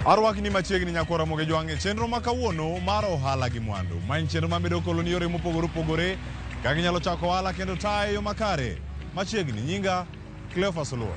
Arwakni machiegni nyakwara Ramogi Jwang' e chenro ma kawuono mar ohala gi mwandu. Ma en chenro mamedo koloni yore mopogore opogore kaka inyalo chako ohala kendo taye e yo makare. Machiegni nyinga Cleophas Oluoch.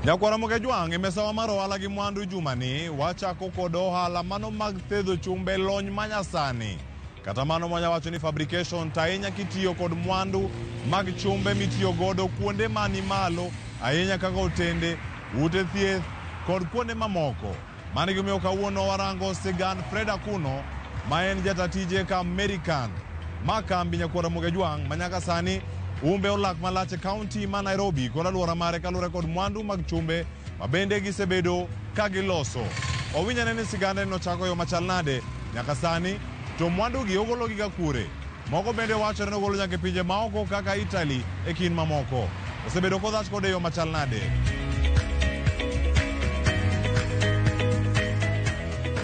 Nyakwara Ramogi Jwang' e mesawa mar ohala gi mwandu jumani wachako kod ohala mano mag thedho chumbe lony manyasani. Kata mano mwanya wacho ni fabrication to ahinya kitiyo kod mwandu mag chumbe mitiyo godo kuonde mani malo ahinya kaka otende, ute thieth kod kuonde mamoko. Mano gimomiyo kawuono warango sigand Fred Akuno ma en jata tije ka American ma kambi nyakwar Ramogi Ajwang' ma nyaka sani umbe olak malach e kaunti ma Nairobi kod alwora mare kaluwore kod mwandu mag chumbe ma bende gisebedo ka giloso. Owinjane ni sigande nochako yo machal nade nyaka sani to mwandugi ogologi ga kure. Moko bende wachore ni ogolo nyaka e pinje maoko kaka Italy e kind mamoko. Osebedo kodhach kode e yo machal nade?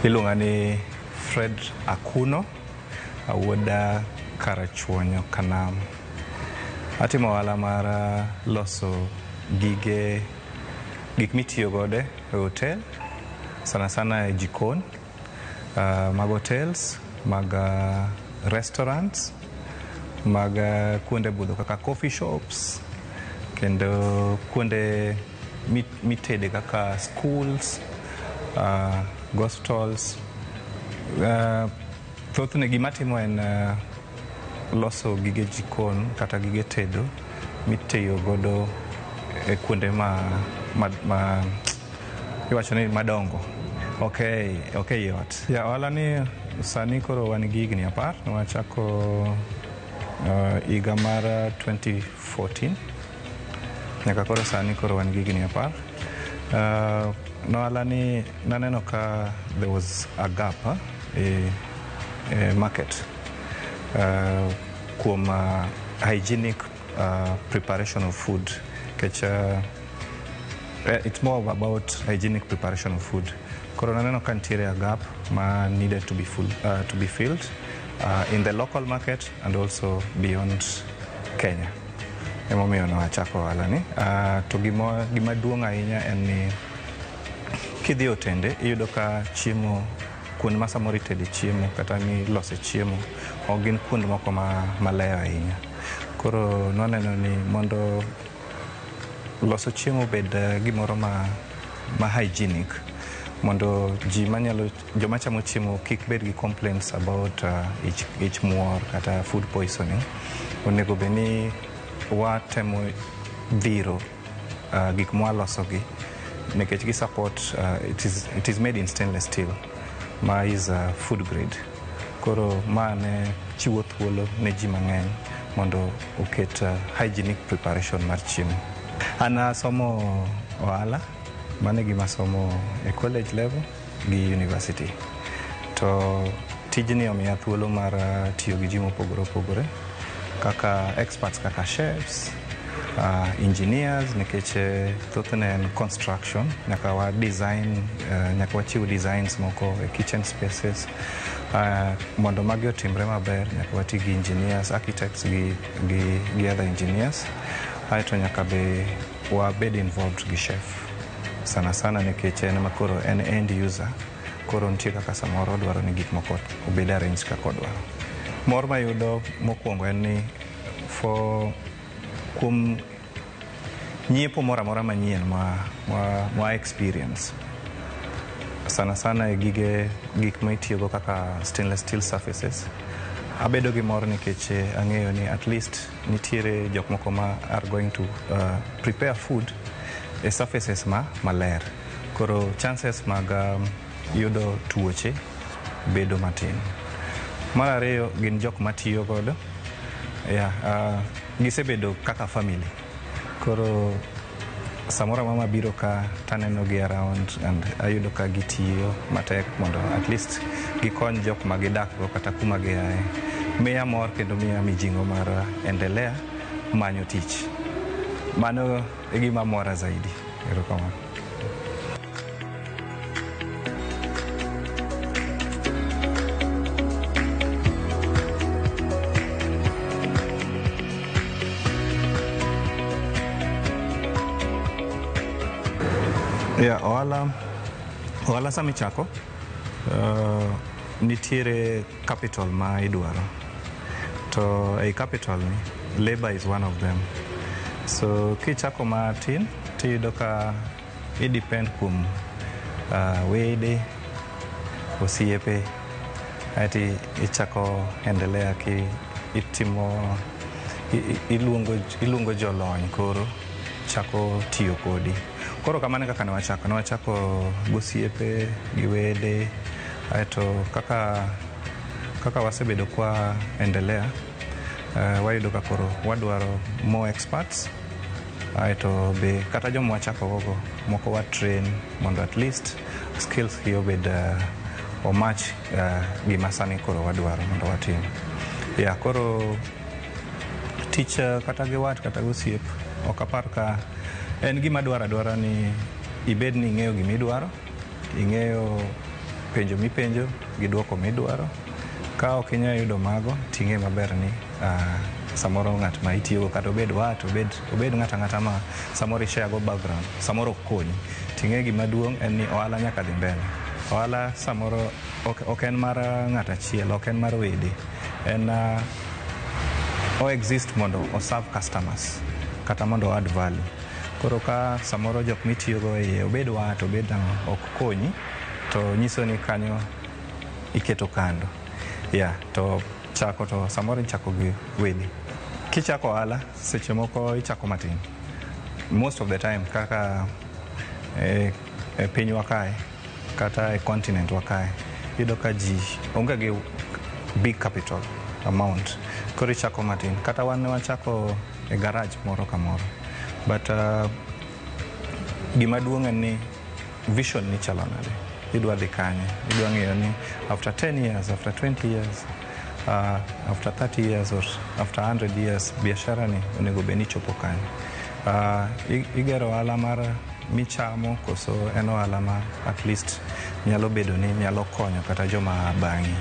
Iluonga ni Fred Akuno, awuod Karachuonyo Kanam. Atimo ohala mar loso gige gik mitiyo godo e hotel, sana sana e jikon mag hotels, mag restaurants, mag kuonde budho kaka coffee shops, kendo kuonde mitede kaka schools, gospels. Thothne gima atimo en loso gige jikon kata gige tedo mitiyo godo e kuonde ma iwacho ni madongo. Ok yot. Ya ohala ni sani koro wan gi higni 10 nwachako higa mar 2014 nyaka koro sani koro wan gi higni 10. Ohala ni naneno ka there was a gap e market kuom hygienic preparation of food nikech it's more about hygienic preparation of food. Koro naneno ka nitiere a gap ma needed to be filled in the local market and also beyond Kenya. Emomiyo nwachako ohala ni. To gima duong' ahinya en ni kidhi e otende iyudo ka chiemo kuonde ma samoro itede chiemo kata milose chiemo ok gin kuonde moko maler ahinya. Koro nwaneno ni mondo loso chiemo obed gimoro ma hygienic mondo ji manyalo joma chamo chiemo kik bed gi complaints about ich muor kata food poisoning, onego bed ni watemo dhiro gik mwalosogi nikech gi support it is made in stainless steel ma is food grade. Koro ma ne chiwo thuolo ne ji mang'eny mondo oket hygienic preparation mar chiemo. An asomo ohala, mano e gima asomo e college level gi university. To tijni omiya thuolo mar tiyo gi ji mopogore opogore kaka experts, kaka chefs, engineers, nikech thothne en construction, nyaka wa design, nyaka wachiw designs moko e kitchen spaces. Mondo magi otimre maber nyaka wati gi engineers, architects gi other engineers. Aeto nyaka be wabed involved gi chef sana sana nikech en ema koro en end user, koro nitie kaka samoro odwaro ni gik moko obed arranged kaka odwaro. Mor mayudo mokwongo en ni for kuom nyiepo moro amora manyien ma experience sana sana e gige gik ma itiyogo kaka stainless steel surfaces, abedo gi mor nikech ang'eyo ni at least nitiere jok moko ma are going to prepare food e surfaces ma maler. Koro chances mag yudo tuoche bedo matin. Mar ariyo gin jok matiyo godo, yeah, gisebedo kaka family. Koro samoro amora mabiro ka taneno gi around and ayudo ka gitiyo matek mondo at least gikony jok ma gidak go kata kuma giaye. Miya mor kendo miya mijing'o mar endelea manyo tich. Mano e gima mora zaidi. Erokamano. Yeah, ohala sama ichako, nitiere capital ma idwaro. To ei capital ni, labor is one of them. So kichako matin, tiyudo ka i depend kuom wede, osiepe, aeto ichako endelea ki itimo iluongo jolony koro chako tiyo kodi. Koro kamano e kaka ne wachako. Ne wachako gosiepe gi wede, aeto kaka wasebedo kwa endelea, wayudo ka koro wadwaro more experts, aeto be kata joma wachako gogo moko wa train mondo at least skills gi obed omach gima sani koro wadwaro mondo watim. Yeah, koro tich kata gi wat kata gi osiep ok apar ka en gima dwaro adwara ni ibed ni ing'eyo gima idwaro, ing'eyo penjo mipenjo gi duoko midwaro. Ka ok inyal yudo mago, ting'e maber ni samoro ng'at ma itiyogo kata obed wat, obed ng'at ang'ata ma samoro i-share go background, samoro ok konyi. Ting'e gima duong' en ni ohala nyaka dhi mbele. Ohala samoro ok en mar ng'at achiel, ok en mar wede. En o exist mondo o serve customers kata mondo o add value. Koro ka samoro jok mitiyogo e iye, obed wat, obed ang'o, ok konyi, to nyiso ni kanyo iketo kando. Yeah, to chako to samoro ichako gi wede. Kichako ohala, seche moko ichako matin. Most of the time kaka e pinywa kae, kata e continent wa kae, iyudo ka ji onge gi big capital amount. Koro ichako matin. Kata wan ne wachako e garage moro kamoro. But gima duong' en ni vision ni chalo nade. Idwa dhi kanye. Idwa ng'eyo ni after 10 years, after 20 years, after 30 years or after 100 years, biashara ni onego bed ni chopo kanye. Igero ohala mar michamo koso en ohala ma at least nyalo bedo ni nyalo konyo kata joma bang'i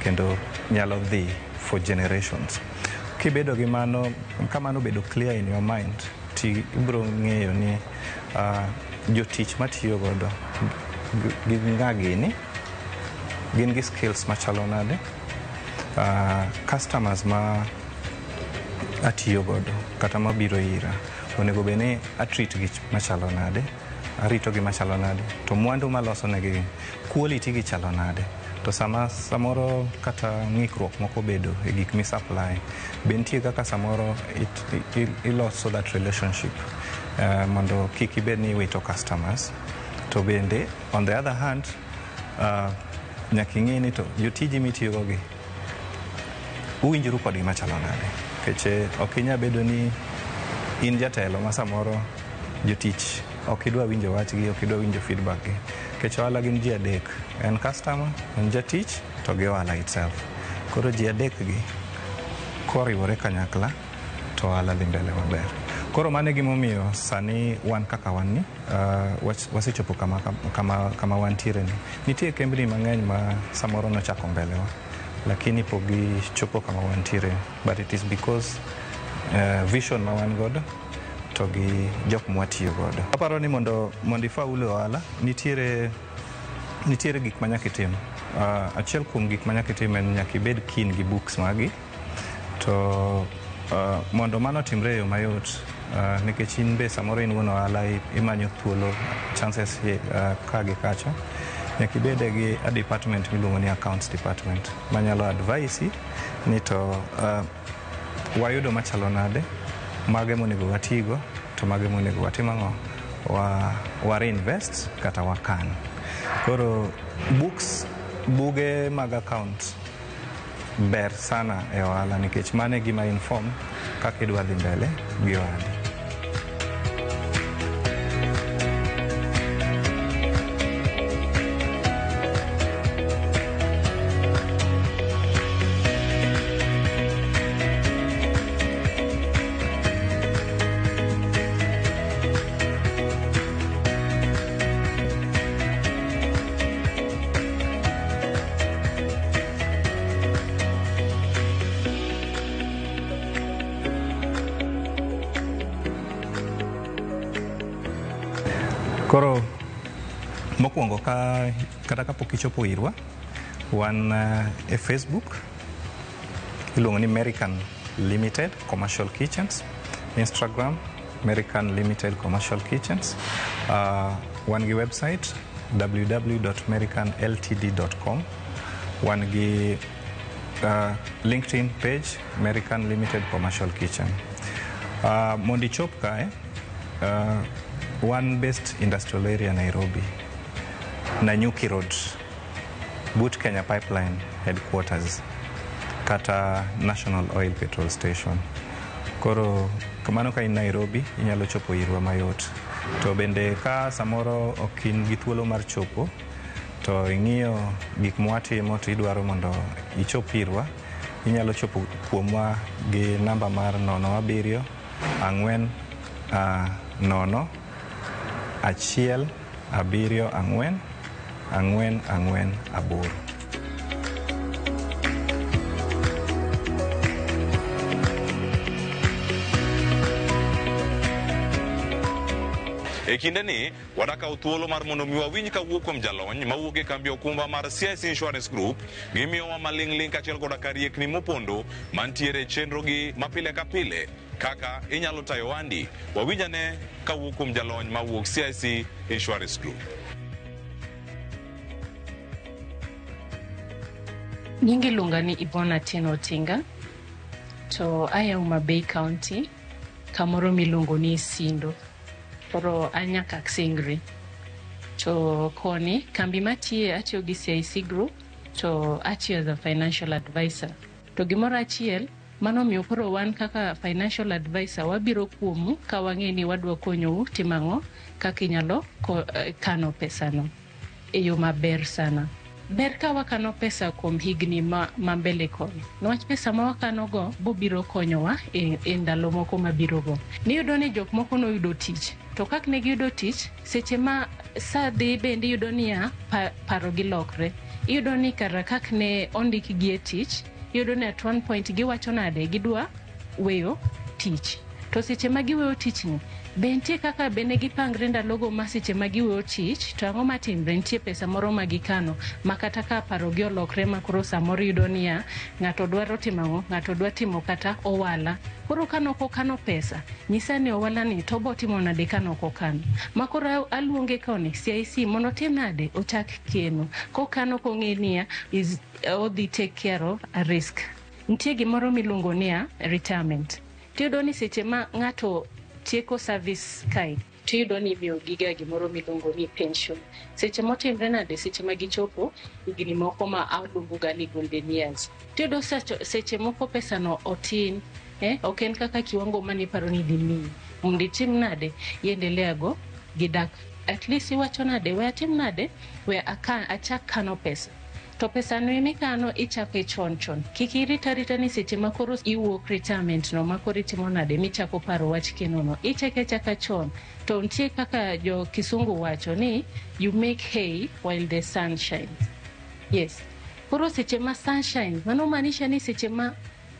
kendo nyalo dhi for generations. Kibedo gi mano, ka mano obedo clear in your mind, ti ibiro ng'eyo ni jotich matiyo godo gin ng'a gini, gin gi skills machalo nade, customers ma atiyo godo kata mabiro ira onego bed ni atreat gi machalo nade, arito gi machalo nade, to mwandu maloso negi quality gi chalo nade. To sama samoro kata ng'ikruok moko obedo e gik mi supply, be nitie kaka samoro iloso that relationship mondo kik ibed ni iwito customers. To bende on the other hand, nyaka ing'e ni to jotiji mitiyogo gi uwinjoru kodgi machalo nade. Nikech ok inyal bedo ni in jatelo ma samoro jotich ok idwa winjo wachgi, ok idwa winjo feedback gi. Nikech ohala gin ji adek, en customer, en jatich to gi ohala itself. Koro ji adek gi koriwore kanyakla to ohala dhi mbele maber. Koro mano e gimomiyo sani wan kaka wan ni, wasechopo kama wantiere ni. Nitie kembni mang'eny ma samoro nochako mbele wa, lakini pok gichopo kama wantiere. But it is because vision ma wan godo to gi jok mwatiyo godo. Aparo ni mondo ifaulu e ohala, nitiere gik ma nyaka itim. Achiel kuom gik ma nyaka itim en nyaka ibed keen gi books magi. To mondo mano otimre e yo mayot, nikech in be samoro in wuon ohala imanyo thuolo, chances ka gi kacha, nyaka ibed gi a department miluongo ni accounts department manyalo advise ni to wayudo machalo nade, mage monego watigo, to mage monego watim ang'o, wa reinvest kata wakan. Koro books, buge mag accounts ber sana e ohala nikech mano e gima inform kaka idwa dhi mbele gi ohandi. Koro Mokwongo ka kata kapok ichopo irwa, wan e Facebook iluongo ni Merican Limited Commercial Kitchens, Instagram Merican Limited Commercial Kitchens. Wan gi website www.mericanltd.com. Wan gi LinkedIn page Merican Limited Commercial Kitchen. Mondo ichop kae, wan based industrial area Nairobi, Nanyuki Road, but Kenya Pipeline headquarters kata National Oil Petrol Station. Koro kamano ka in Nairobi inyalo chopo irwa mayot. To bende ka samoro ok in gi thuolo mar chopo to ing'iyo gik mwatimo to idwaro mondo ichop irwa, inyalo chopo kuomwa gi namba mar 0 7 4 0 1 7 4 4 4 8. E kinde ni wadakawo thuolo mar mondo mi wawinj kawuok kuom jalony mawuok e kambi okumba mar CIC Insurance Group. Gimiyowa maling'ling' kaachiel koda ka riekni mopondo mantiere e chenro gi mapile ka pile kaka inyalo tayo ohandi. Wawinj ane kawuok kuom jalony mawuok CIC Insurance Group. Nyinga iluonga ni Yvonne Atieno Otinga to aya Homa Bay County kamoro miluongo ni Sindo. Koro an nyaka Singri. To koni kambi matiye atiyo gi CIC Group to atiyo as a financial advisor. To gimoro achiel mano miyo koro wan kaka financial advisor wabiro kuomu ka wang'e ni wadwa konyou timo ang'o kaka inyalo kano pesano e yo maber sana. Ber ka wakano pesa kuom higni ma mbele koni niwach pesa ma wakano go bobiro konyowa e ndalo moko mabiro go. Niyudo ni jok moko noyudo tich to kak ne giyudo tich seche ma sa dhi bende iyudo niya paro gi lokre. Iyudo ni kara kak ne ondikgi e tich, iyudo ni at one point giwacho nade gidwa weyo tich. To seche ma giweyo tich ni, be nitie kaka be ne gipangre ndalogo ma seche ma giweyo tich to ang'o matimre? Nitie pesa moro ma gikano ma kata ka parogi olokre ma koro samoro iyudo niya ng'ato dwaro timo ang'o? Ng'ato dwa timo kata owala. Koro ka okano pesa, nyisa ni owala ni to obo timo nade ka okano? Ma koro aluonge koni CIC mondo otim nade? Ochak keno. Kokano kong'e niya is odhi take care of a risk. Nitie gimoro miluongo niya retirement. Tiyudo ni seche ma ng'ato tieko service kae, tiyudo ni imiyo giga gimoro miluongo ni pension. Seche motimre nade? Seche ma gichopo higni moko ma aluongo ga ni golden years. Tiyudo seche moko pesa no otin, ok en kaka kiwango maniparo ni idhi miyi. Mondo itim nade? Iendelea go gi dak. At least iwacho nade? We atim nade? We achak kano pesa. To pesa no emikano ichako chon chon. Kik irit arita ni seche ma koro iwuok retirement no ma koro itimo nade michako paro wach keno no. Ichake achaka chon. To nitie kaka jo kisungu wacho ni you make hay while the sun shines. Yes. Koro seche ma sunshine, mano maanisha ni seche ma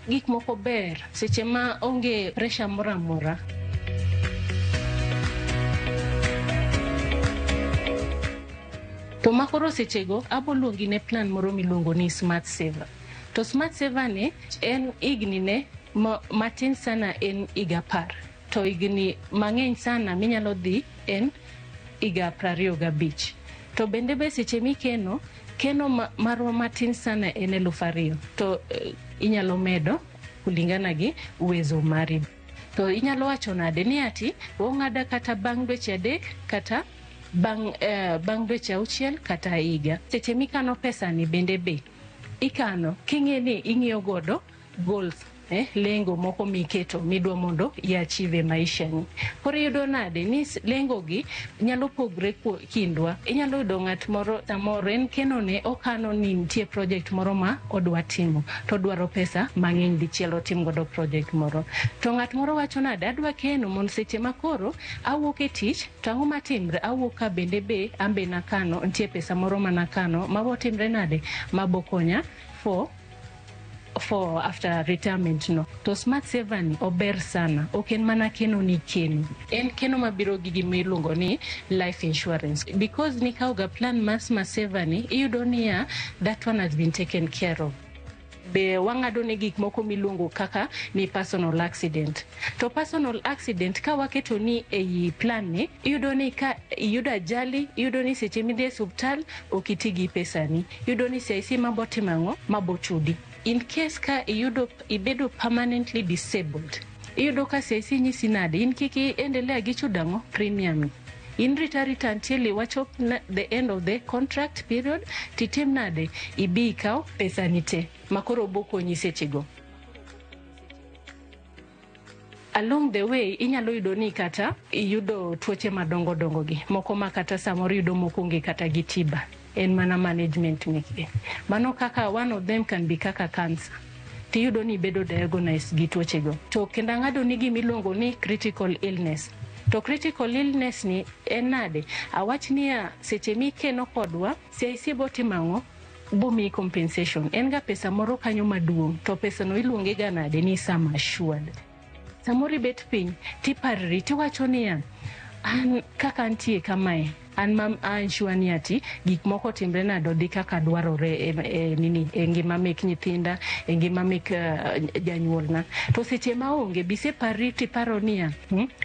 gik moko ber, seche ma onge pressure moro amora. To ma koro sechego abo luongi ne plan moro miluongo ni Smart Saver. To Smart Saver ni en higni ne matin sana en higa 10. To higni mang'eny sana minyalo dhi en higa 25. To bende be seche mikeno, keno marwa matin sana en 2000. To inyalo medo kulingana gi uwezo mari. To inyalo wacho nade ni ati ong'ada kata bang' dweche 3 kata bang' dweche 6 kata higa. Seche mikano pesa ni bende be ikano king'e ni ing'iyo godo goals, lengo moko miketo midwa mondo i-achieve e maisha ni. Koro iyudo nade ni lengo gi nyalo pogre kindwa. Inyalo yudo ng'at moro samoro en keno ne okano ni nitie project moro ma odwa timo to odwaro pesa mang'eny dichiel otim godo project moro. To ng'at moro wacho nade adwa keno mondo seche ma koro awuok e tich to ang'o matimre? Awuok ka bende be an be nakano nitie pesa moro manakano mabo timre nade mabo konya for For after retirement no. To Smart Saver ni ober sana, ok en mana keno ni keno. En keno mabiro gi gima iluongo ni life insurance. Because nikawo ga plan mar Smart Saver ni, iyudo niya, that one has been taken care of. Be wang'ado ne gik moko miluongo kaka ni personal accident. To personal accident ka waketo ni ei plan ni, iyudo ni ka iyudo ajali, iyudo ni seche midhi e osuptal ok iti gi pesani. Iyudo ni CIC mabo timo ang'o? Mabo chudi. In case ka iyudo ibedo permanently disabled, iyudo ka CIC nyisi nade, in kik iendelea gi chudo ang'o? Premium ni. In rita arita until wachop the end of the contract period, titim nade? Ibi ikaw pesani te makoro bokonyi sechego. Along the way inyalo yudo ni kata iyudo tuoche madongo dongo gi moko ma kata samoro iyudo moko onge kata gi tiba, en mana management mekgi. Mano kaka one of them can be kaka cancer, tiyudo ni ibedo diagnosed gi tuochego. To kendo ang'ado ni gimiluongo ni critical illness. To critical illness ni en nade? Awach niya, seche mikeno kodwa, CIC botimo ang'o? Bomiyi compensation. En ga pesa moro kanyo maduong', to pesa no iluonge ga nade? Ni sum assured. Samoro ibet piny tiparri tiwacho niya, an kaka antie kamae, an ma an sure ni ati gik moko timre nade odhi kaka dwarore e nini e ngima mek nyithinda, e ngima mek janyuolna. To seche maonge biseparri tiparo niya,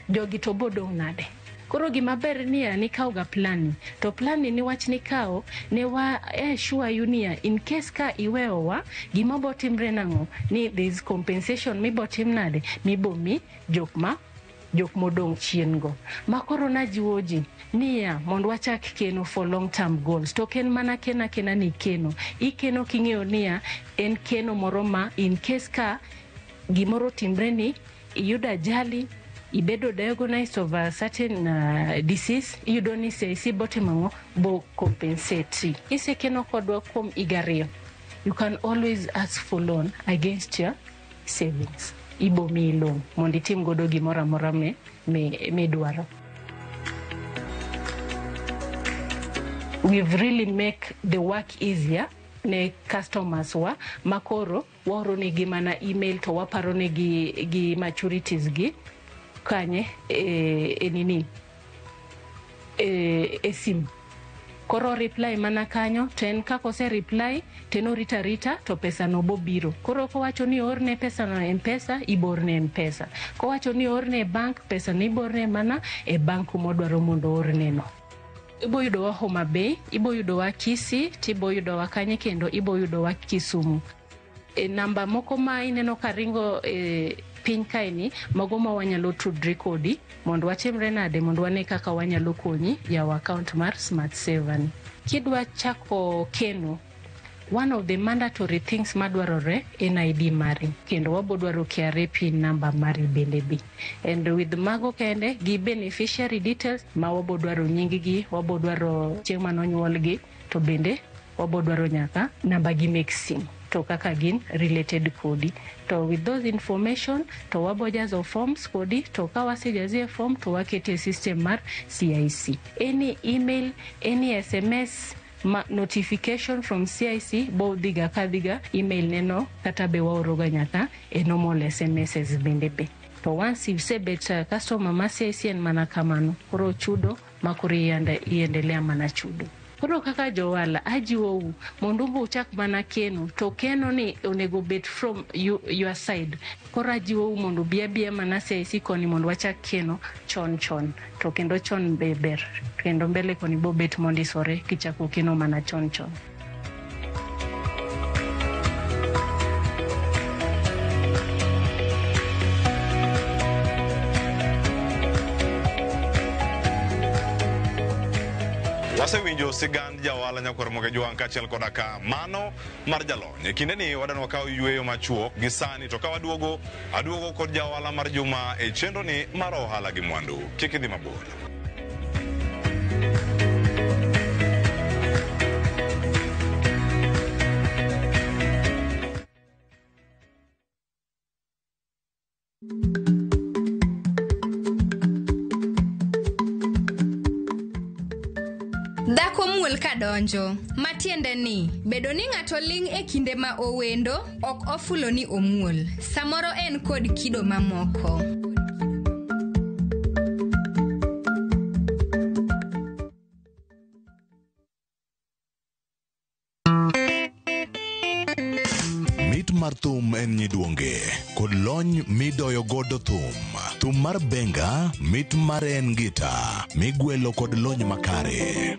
jogi to bodong' nade? Koro gima ber niya nikawo ga plan ni. To plan ni niwach nikawo ne wa assure you niya in case ka iweyowa gima botimre nang'o? Ni there is compensation mibotim nade? Mibomi jok ma jok modong' chien go. Makoro najiwo ji niya mondo wachak keno for long term goals. To ok en mana kena kena ni keno. Ikeno king'eyo niya en keno moro ma in case ka gimoro timre ni iyudo ajali, ibedo diagnosed of a certain disease, iyudo ni CIC botimo ang'o? Bo compensate. Isekeno kodwa kuom higa 2, you can always ask for loan against your savings. Ibo miyi loan mondo itim godo gimoro amora midwaro. We've really make the work easier ne customers wa makoro waoro negi mana email to waparo negi gi maturities gi kanye e nini e sim. Koro reply mana kanyo, to en kaka ose reply to en orito arita to pesa no bobiro. Koro kowacho ni oorne pesa no e M-Pesa, iboorne M-Pesa. Kowacho ni oorne e bank, pesa no iboorne mana e bank kumodwaro mondo oorne no. Ibo yudowa Homa Bay, ibo yudowa Kisii, tibo yudowa kanye kendo ibo yudowa Kisumu. E namba moko ma ineno ka ringo e piny kaeni, mago ma wanyalo tudri kodi mondo watimre nade mondo wane kaka wanyalo konyi yawo account mar Smart Saver ni. Kidwa chako keno, one of the mandatory things madwarore en ID mari, kendo wabodwaro KRA PIN number mari bende bi. And with mago kende gi beneficiary details ma wabodwaro nying gi, wabodwaro chieng' manonyuolgi, to bende wabodwaro nyaka namba gi mek sim to kaka gin related kodi. To with those information to wabojazo forms kodi, to ka wasejazie form to wakete system mar CIC. Any email, any SMS ma notification from CIC bo dhiga ka dhiga email neno kata be waoroga nyaka e normal SMSs bende be. To once isebet customer ma CIC en mana kamano, koro chudo ma koro iendelea mana chudo. Koro kaka johala ajiwou mondo umbe uchak mana keno, to keno ni onego bed from you, your side. Koro ajiwou mondo ubi abiya mana CIC koni mondo wachak keno chon chon, to kendo chon be ber, kendo mbele koni bobet mondisore kichako keno mana chon chon. Wasewinjo sigand jaohala Nyakwar Mogejwang' kaachiel koda ka mano mar jalony. E kindeni wadwa wakaw yueyo machuok gi sani, to ka waduogo, aduogo kod jaohala mar juma e chenro ni mar ohala gi mwandu. Kik idhi mabor. Dhako muol kadonjo. donjo. Matiende ni, bedo ni ng'ato ling' e kinde ma owendo, ok ofulo ni omuol. Samoro en kod kido mamoko. Mit mar thum en nyiduonge kod lony midoyo godo thum. Thum mar benga, mit mare en gita, migwelo kod lony makare.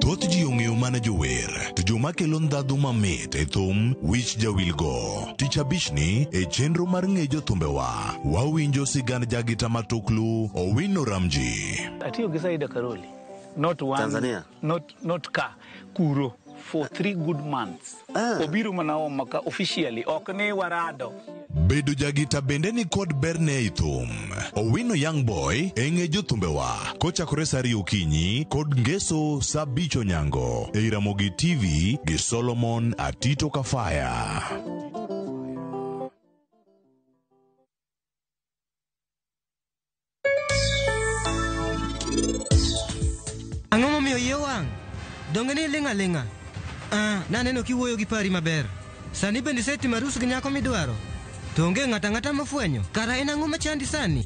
Thoth ji ong'eyo mana jower, to joma kelo ndhadhu mamit e thum wich jawilgo. Tich abichni e chenro mar ng'e jothumbewa, wawinjo sigand jagita matuklu Owino Ramji. Atiyo gi Saida Karoli. Not one, Tanzania? Not ka kuro for 3 good months. Obiro mana oma ka officially ok ni warado. Bedo jagita bende ni kod berne ei thum. Owino Young Boy e ng'e jothumbewa kochakore saa ariyo okinyi kod ngeso saa abich onyango ei Ramogi TV gi Solomon Atito Kafaya. Ang'o momiyo iye wang'? Donge ni iling' aling'a? Ah, naneno kiwuoyo gi pari maber. Sani bende isetimo arus gi nyako midwaro? To onge ng'ato ang'ata mofwenyo. Kara en ang'o machandi sani?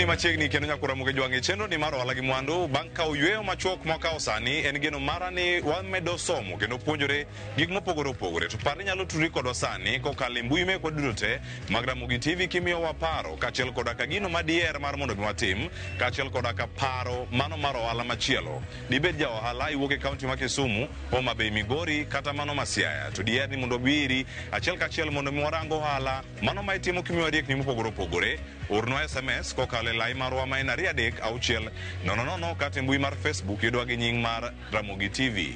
Machiegni kendo nyakora Ramogi Jwang' e chenro ni mar ohala gi mwandu bang' kawo yweyo machuok mwakawo sani en geno mara ni wamedo somo kendo puonjore gik mopogore opogore. To par ni nyalo tudri kodwa sani kokalo e mbui mekwa duto te mag Ramogi TV kimiyowa paro kaachiel koda ka gino madier mar mondo mi watim kaachiel koda ka paro mano mar ohala machielo. Dibed ja ohala iwuok e kaunti ma Kisumu, Homa Bay, Migori kata mano ma Siaya, to diher ni mondo obi iri achiel kachiel mondo mi warang ohala mano ma itimo kimiyowa riekni mopogore opogore. Ornwa SMS kokalo e lai marwa ma en 236 000 kata e mbui mar Facebook yudwa gi nying mar Ramogi TV.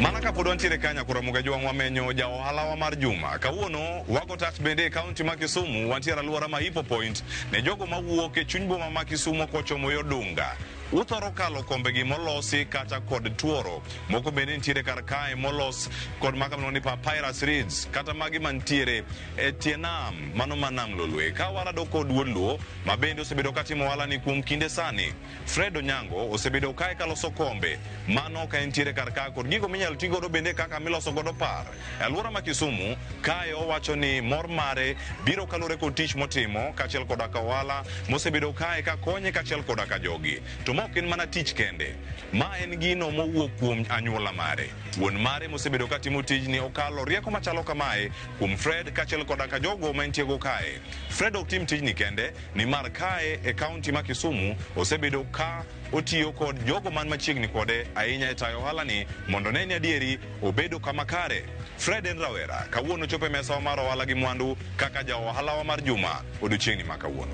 Mana kapod wantiere ka nyakora Ramogi Jwang' wamenyo ja ohalawa mar juma. Kawuono wago tach bende e kaunti ma Kisumu, wantiere alwora ma Hippo Point ne jogo mawuok e chuny boma ma Kisumu kochomo yo Dunga. Uthoro kalo kombegi molosi kata kod tuoro. Moko bende nitiere kar kae molos kod maka miluongo ni papyrus reeds kata magi mantiere e tie nam mano ma nam Lolwe. Ka warado kod wuod Luo ma bende osebedo katimo ohala ni kuom kinde sani. Fred Onyango osebedo kae kaloso kombe mano ka entiere kar kae kod gigo minyalo ti godo bende kaka miloso godo par. E alwora ma Kisumu kae owacho ni mor mare biro kaluwore kod tich motimo kaachiel koda ka ohala mosebedo kae ka konye kaachiel koda ka jogi. To ok en mana tich kende, ma en gino mowuok kuom anyuola mare. Wuon mare mosebedo katimo tijni okalo rieko machalo kamae kuom Fred kaachiel koda ka jogo ma entiego kae. Fred ok tim tijni kende, nimar kae e kaunti ma Kisumu osebedo ka otiyo kod jogo man machiegni kode ahinya e tayo ohalani mondo ne ni adieri obedo kama kare. Fred en rawera, kawuono chopo e mesa mar ohala gi mwandu kaka ja ohalawa mar juma odiochieng'ni ma kawuono.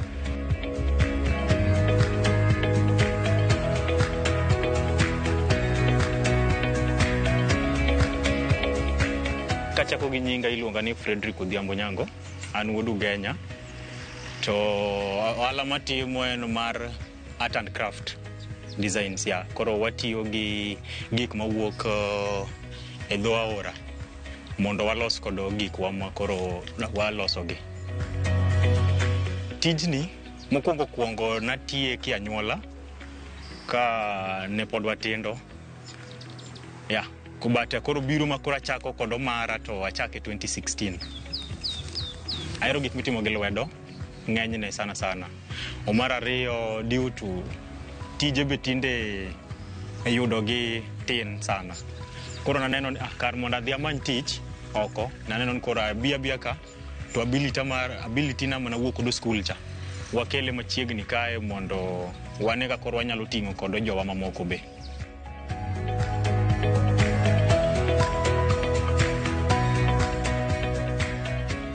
Kachako gi nyinga iluonga ni Frederick Odhiambo Nyango, an wuod Ugenya. To ohala matimo en mar art and craft designs ya. Koro watiyo gi gik mawuok e dho aora mondo walos kodo gikwa ma koro walosogi. Tijni mokwongo kuongo natiye ki anyuola ka ne pod watindo. Ya. Kubate koro biro ma koro achako kod omara to achake 2016. Ahero gik mitimo gi lwedo ng'enyne sana sana. Omar ariyo due to tije be tinde iyudo gi tin sana. Koro naneno ni kar mondo adhi amany tich oko, naneno ni koro abi abiya ka to ability na mana wuok kodo skul cha. Wakele machiegni kae mondo wane ka koro wanyalo ting'o kodo jowa mamoko be.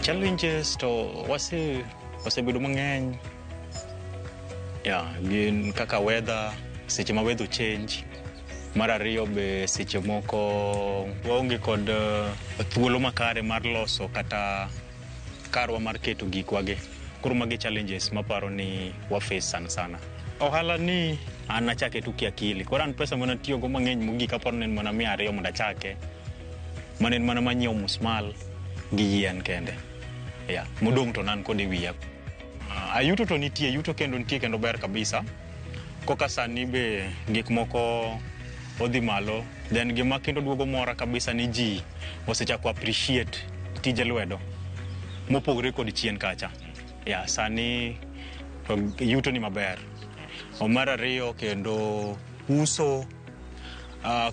Challenges to wasebedo mang'eny. Yeah, gin kaka weather, seche ma weather change. Mar ariyo be seche moko waonge kod thuolo makare mar loso kata karwa mar keto gikwa gi. Koro magi challenges maparo ni wa face sana sana. Ohala ni an nachake tu kiakili. Koro an pesa mana tiyogo mang'eny mogik aparo ni en mana 200 mondo achake. Mane en mana manyiewo musmal gi yien kende. Yeah, modong' to nan kod e wiya. Ayuto to nitie, yuto kendo nitie kendo ber kabisa. Koka sani be gik moko odhi malo, then gima kendo duogo mora kabisa ni ji osechako appreciate tije lwedo mopogore kod chien kacha. Yeah, sani to yuto ni maber. Mar ariyo kendo uso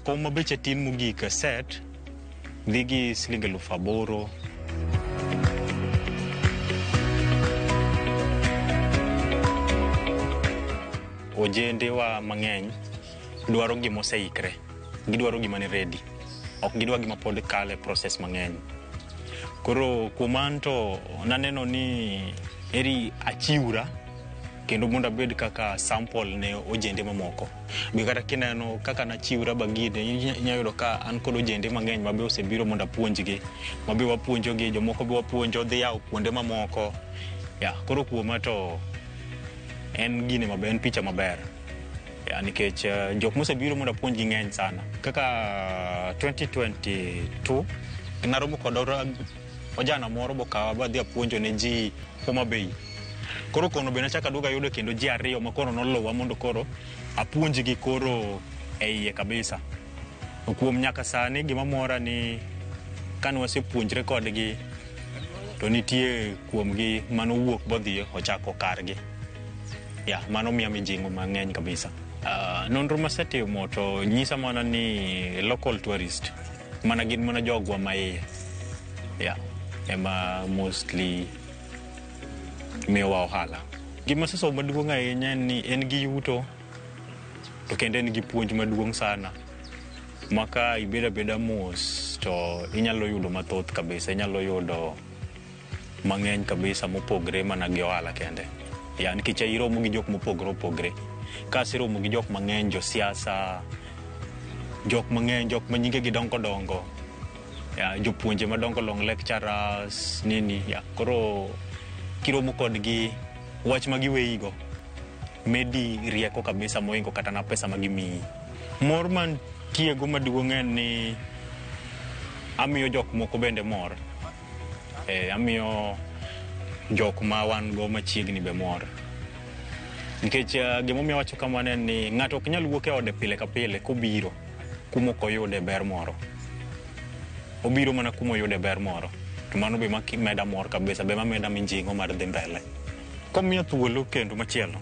kom ma beche tin mogik set dhi gi siling 8,000. Ojende wa mang'eny dwaro gima oseikre, gidwaro gima ni ready, ok gidwa gima pod kale process mang'eny. Koro kuom an to naneno ni eri achiwra kendo mondo abed kaka sample ne ojende mamoko. Be kata kineno kaka nachiwra bagine, inyalo yudo ka an kod ojende mang'eny mabe osebiro mondo apuonjgi, mabe wapuonjogi, jomoko be wapuonjo dhi yawo kuonde mamoko. Yeah, koro kuoma to en gine maber, en picha maber. Ya, nikech jok mosebiro mondo apuonjgi ng'eny sana. Kaka 2022 naromo kod ojana moro bokawa badhi apuonjo ne ji Homa Bay. Koro kono be nachako aduogo ayudo kendo ji ariyo ma koro noluwa mondo koro apuonjgi koro e iye kabisa. Kuom nyaka sani gima mora ni kane wasepuonjre kodgi to nitie kuomgi manowuok bodhi ochako kargi. Ya, mano miya mijing'o mang'eny kabisa. Nonro masetimo to nyisa mana ni local tourist mana gin mana jogwa ma iye. Ya, ema mostly miyowa ohala. Gima asesomo maduong' ahinya en ni en gi yuto to kendo en gi puonj maduong' sana. Ma ka ibedo abeda mos to inyalo yudo mathoth kabisa, inyalo yudo mang'eny kabisa mopogre mana gi ohala kende. Ya, nikech iromo gi jok mopogore opogre. Ka aseromo gi jok mang'eny, josiasa, jok mang'eny, jok ma nyingegi dongo dongo, ya, jopuonje madongo dongo, lecturers, nini, ya. Koro kiromo kodgi, wach ma giweyigo medi rieko kabisa mohingo kata na pesa ma gimiyi. Mor mantiego maduong' en ni amiyo jok moko bende mor. Amiyo jok ma wan go machiegni be mor. Nikech gimomiyo awacho kamano en ni ng'ato ok nyal wuok e ode pile ka pile kobiro kuma ok oyude ber moro. Obiro mana kuma oyude ber moro. To mano be meda mor kabisa, be mameda mijing'o mar dhi mbele. Komiya thuolo kendo machielo,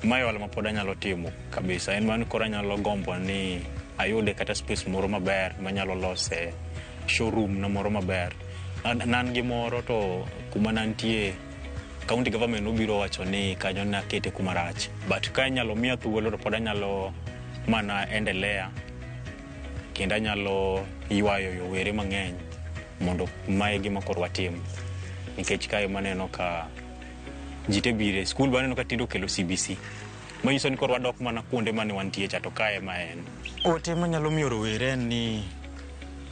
mae ohala ma pod anyalo timo kabisa. En mano koro anyalo gombo ni ayude kata space moro maber manyalo lose showroom na moro maber. Nan gi moro to kuma nantie county government nobiro wacho ni kanyo nakete kuma rach. But ka inyalo miya thuolo to pod anyalo mana endelea kendo anyalo ywayo yowere mang'eny mondo mae gima koro watim. Nikech kae maneno ka ji te bire, skul be aneno ka tinde okelo CBC. Manyiso ni koro wadok mana kuonde mane wantie cha to kae ma en. Ote manyalo miyo rowere en ni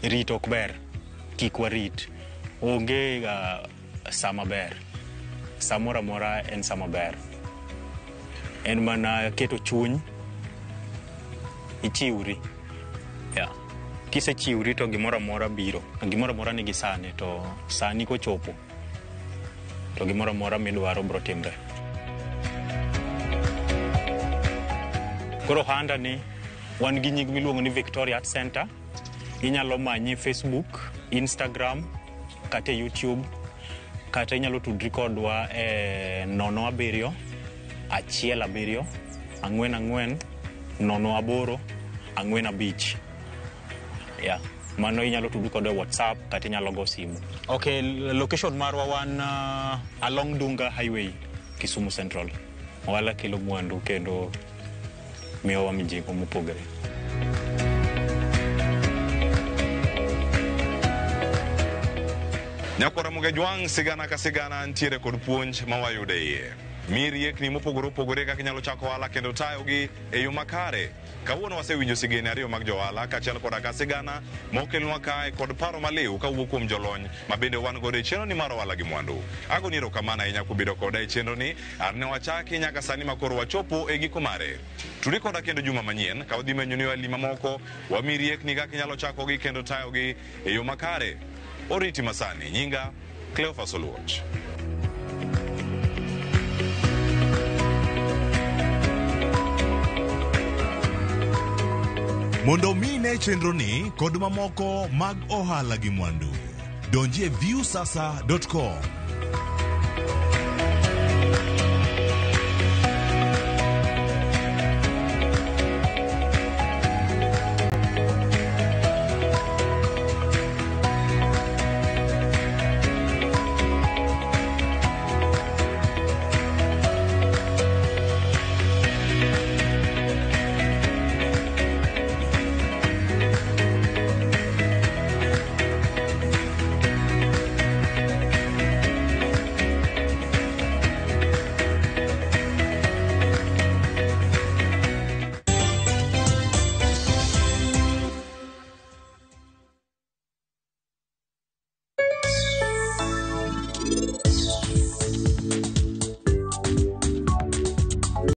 rit ok ber, kik warit. Onge ga sa maber. Sa moro amora en sa maber. En mana keto chuny, ichiwri. Yeah. Kisechiwri to gimoro amora biro. Gimoro amora nigi sane to sani kochopo to gimoro amora midwaro biro timre. Koro ohanda ni wan gi nying miluongo ni Victoria Art Center. Inyalo manye Facebook, Instagram, kata e YouTube, kata inyalo tudri kodwa e 07 17 44 08 45. Yeah. Mano inyalo tudri kodwa e WhatsApp kata inyalo go simu. Okay, location marwa wan along Dunga Highway, Kisumu Central. Ohala kelo mwandu kendo miyowa mijing'o mopogore. Nyakwara Mugejwang' sigana ka sigana ntiere kod puonj ma wayudo e iye. Mi riekni mopogore opogore kaka inyalo chako ohala kendo tayogi e yo makare. Kawuono wasewinjo sigene ariyo mag johala kaachiel koda ka sigana mokelnwa kae kod paro maliw kawuok kuom jolony ma bende wan godo e chenro ni mar ohala gi mwandu. Agoni erokamano ahinya kuom bedo koda e chenro ni ar ne wachaki nyaka sani ma koro wachopo e giko mare. Tudi koda kendo juma manyien ka wadhi menyo ni ohelni mamoko wami riekni kaka inyalo chakogi kendo tayogi e yo makare. Oriti masani, nyinga Cleophas Oluoch. Mondo mi ine chenroni kod mamoko mag ohala gi mwandu, donjie viewsasa.com.